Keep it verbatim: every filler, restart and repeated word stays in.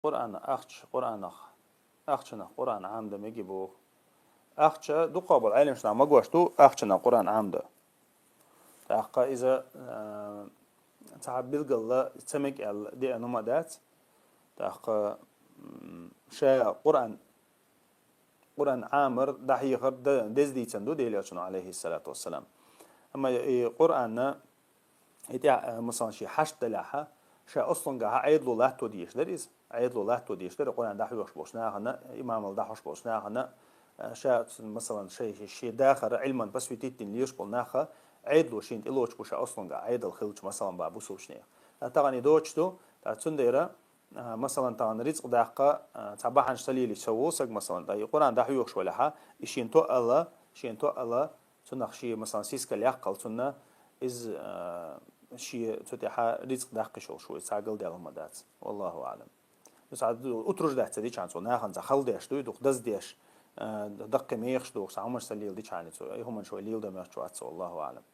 Къуръана ахча, Къуръанах, ахчанах Къуръан Ӏамда меги бу. Ахча дукха бола Ӏелимаш нах магош ду, ахчанах Къуръан Ӏамда. ТӀаккха иза, а, цхьа билгала ца мег аьлла деана ма дац. ТӀаккха, м, ша Къуръан, Къуръан Ӏамар, дӀахьехар да-, деза дийцан ду Делерчано, алейхиссалату вассалам. Амма и Къуръанна, и тӀа, а, масалан, ши хьашт даляхьа, ша ослунгахьа Ӏедало латто деш дар иза. Ӏедало латто деш дар, Къуръан дӀахьош болча нахана, имамал дӀахьош болча нахана, а, ша, масалан, ши, ши дахара Ӏилман посвятить дин леш бола наха, Ӏедало шин тӀе лочку ша ослунга Ӏедал хилча, масалан, ба бусулчне. А тагани доч ду, та цундера, а, масалан, таган рицкъ даккха, а, цхьа бахьанаш ца лелиш ца ву саг, масалан, да, и Къуръан дӀахьош валяхьа, и шин тоъала, шин тоъала, цунах ши, масалан, сиска ляккхал цунна, из, а, ши цу тӀехьа рицкъ даккхиш волш ву, из цхьа галдяла ма дац. Валлаху аълам. Ну, цхьа утруждать ца дичан цо, нахана цхьа хала деш дуй, дух даздеш, а, даккхи мехаш дух, цхьа хӀумаш ца лел дичани цо, и хӀумаш вай лел да мехаш вац, валлаху аълам.